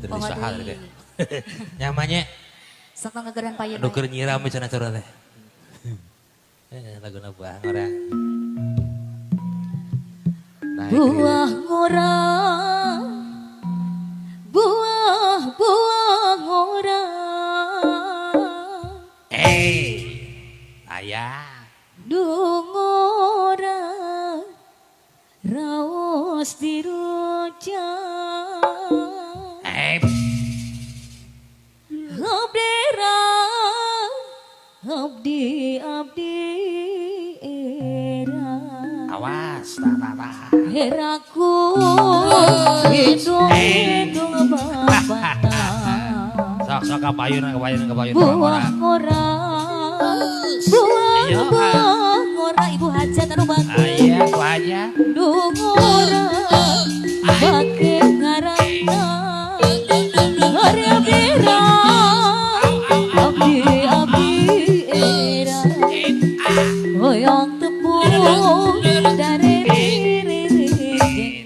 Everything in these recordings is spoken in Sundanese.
Dari saha tadi teh. Nyamanya Sok ngegeran payun. Nu keur nyiram cenah curah teh. Laguna buah ngora. Buah ngora. Buah buah ngora. Ayah. Dungora raos dirujak. Abdera abdi abdi era. Awas tak tak tak. Heraku hidung hidung bapak. Sok sok kapayun kapayun kapayun. Buah ngora. Buah buah ngora ibu hajat anu bagus. Iya bu hajat. Dungora bake ngaranna. Hari abdera abdi abdi era. Hoyong tepung dari riri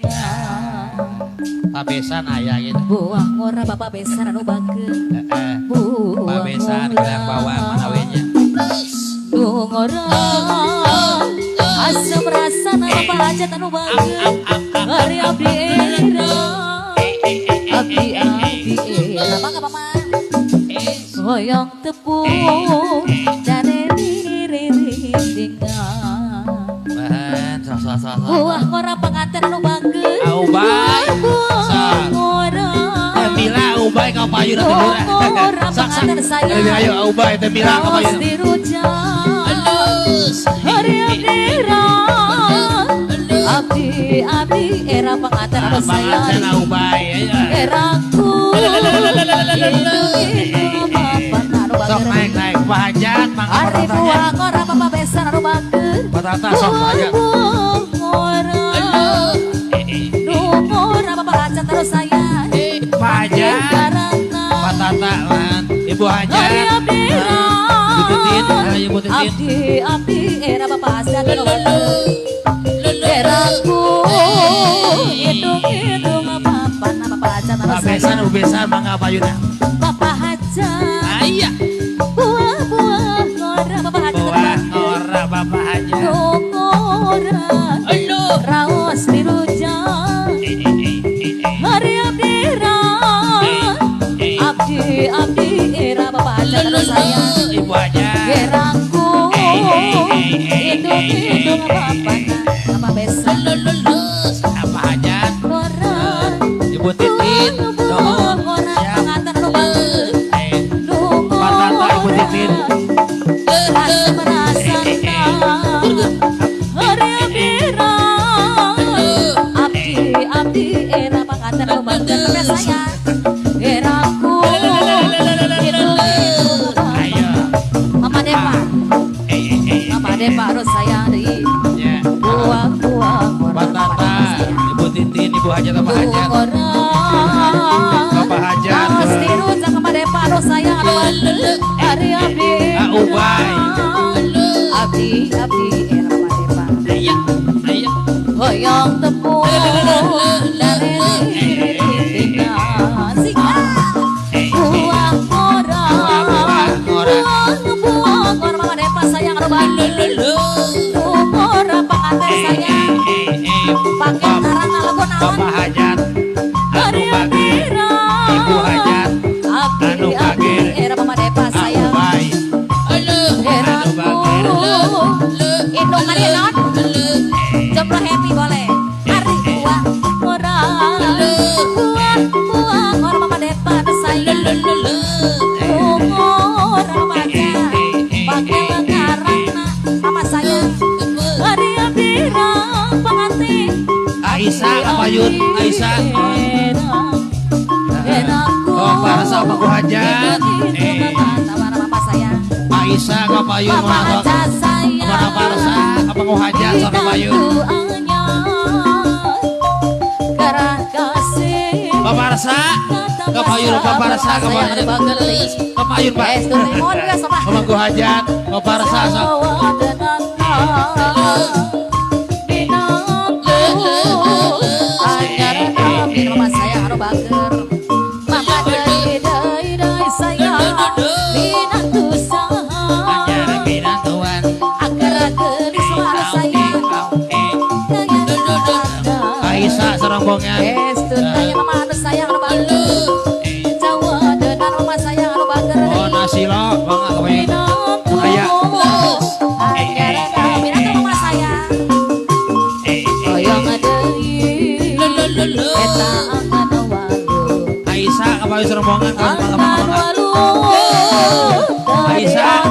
Pak Besan aya gitu. Buah ngora bapak besan anu bagus. Pak besan gelang bawang mana we nya. Dungora asem rasana bapak hajat anu bagus. Hari abdi era abdi abdi era mangga paman. Hoyong tepung dari riri Bahan sok sok sok. Buah ngora pengantin anu bagus. Ubay. Buah ngora. Mila ubay ka payun atuh lurah. Ngora pengantin saya. Ayo ubay teh Mila ka payun. Hari abdi abdi abdi era pengantin anu saya. Pengantin ubay. Eraku. Sok naik naik Pak Hajat mangga Ari buah ngora bapak besan anu bagus. Patata sok Pak Hajat. Buah ngora. Ngora bapak hajat terus saya. Pak Hajat. Patata lan Ibu Hajat. Ibu Titin, ayo Ibu Titin. Abdi abdi era bapak hajat anu bagus. Eraku hidung hidung bapak bapak hajat anu Pak saya. Besan, Bu Besan mangga payuna. Bapak hajat. Aya. Buah-buah ngora bapak hajat. Buah ngora bapak hajat. Ngora. Raos dirujak. Hari abdi ra. Abdi abdi era bapak hajat anu saya. Ibu hajat. Eraku. Hidung hidung bapak bapak besan. Apa hajat? Ngora. Ibu Titin. Buah ngora pengantin anu bagus. Patata Ibu Titin. Asem rasana. Hari abdi ra. Abdi abdi era pengantin anu bagus saya. Eraku. Ayo. Mama Depa. Mama Depa harus sayang deui. Buah buah Patata Ibu Titin, Ibu Hajat, Bapak Hajat. Bapak Hajat. Harus dirujak Mama Depa harus sayang anu bagus. Hari abdi. Ubay. Abdi abdi era Mama Depa. Aya, aya. Hoyong tepung dari buah ngora. Buah buah ngora Mama Depa sayang anu bagus. Ngora pengantin sayang. Pakai karang lagu naon. Bapak Hajat. Anu bagir. Ibu Hajat. Anu bagir. Era Mama Depa sayang. Ubay. Anu bagir. Indung kali naon. Jomblo happy boleh. Ari buah ngora. Buah buah ngora Mama Depa sayang. Ngora Mama Hajat. Pakai karang mama sayang. Hari abdi pengantin. Aisyah kapayun, Aisyah. Oh, parasa Bapak Hajat. Aisyah kapayun Bapak Hajat sayang. Mana parasa Bapak Hajat sok kapayun. Bapak Parsa kapayun, Bapak Parsa kapayun. Kapayun Pak. Bapak Hajat, Bapak Parsa sok. Mama saya anu bager. Mama rombongan. Estu tanya mama anu sayang anu bager. Jawa denan mama sayang anu bager. Oh nasilo mangga kapayun. Aya. Minantu mama sayang. Hoyong deui. Eta angan walu. Aisyah kapayun rombongan mangga mangga. Aisyah.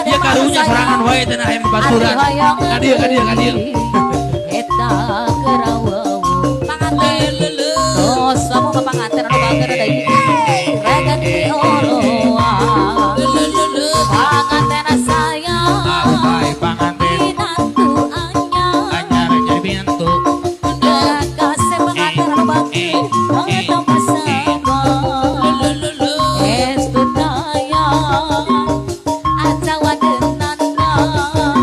Ya karunya serangan wae teh hayang dibaturan. Ka dieu ka dieu ka dieu. Eta kerawewu panganten. Tos lamun panganten anu bager deui. Regan di oloan. Panganten sayang. Apai panganten. Minantu anyar. Anyar jadi minantu. Kasih panganten anu bager. Eta pasangan. Estu tayang. Acawa denana.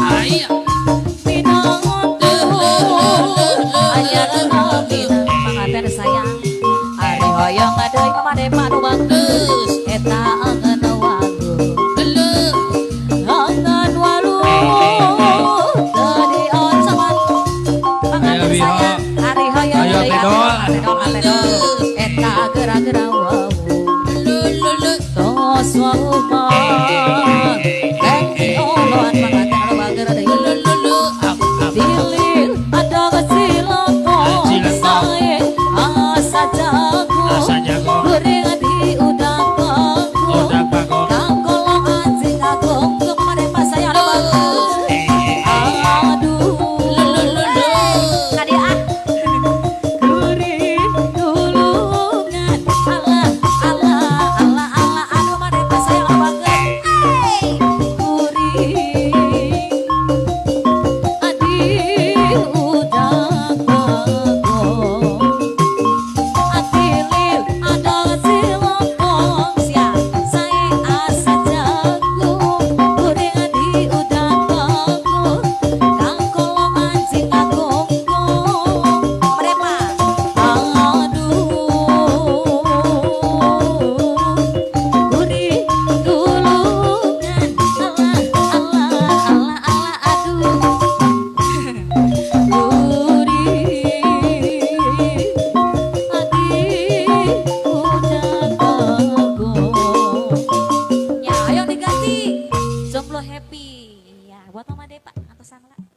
Aya. Minantu anyar panganten sayang. Ari hoyong deui mama depa anu bagus. Eta angan walu. Angan walu. Teu diocoman. Panganten sayang. Ari hoyong deui atedol atedol. Eta geura-geura wau. Tos wau mah. Rek dioloan panganten anu bager deui. Dilil ada kecilokong sae asa jago guring di udang bagong kangkolong anjing agung kemana pasaya bagus aduh kadi ah guring tulungan Allah Allah Allah Allah aduh mana pasaya bagus guring adi udang bagong atilil ada silokong sia sae asa jago guring adi udang bagong kangkolong anjing agonggong mereka aduh guring tulungan Allah Allah Allah Allah aduh guring adi udang bagong. Ya ayo diganti jomblo happy ya buat mama Depa atau sangla.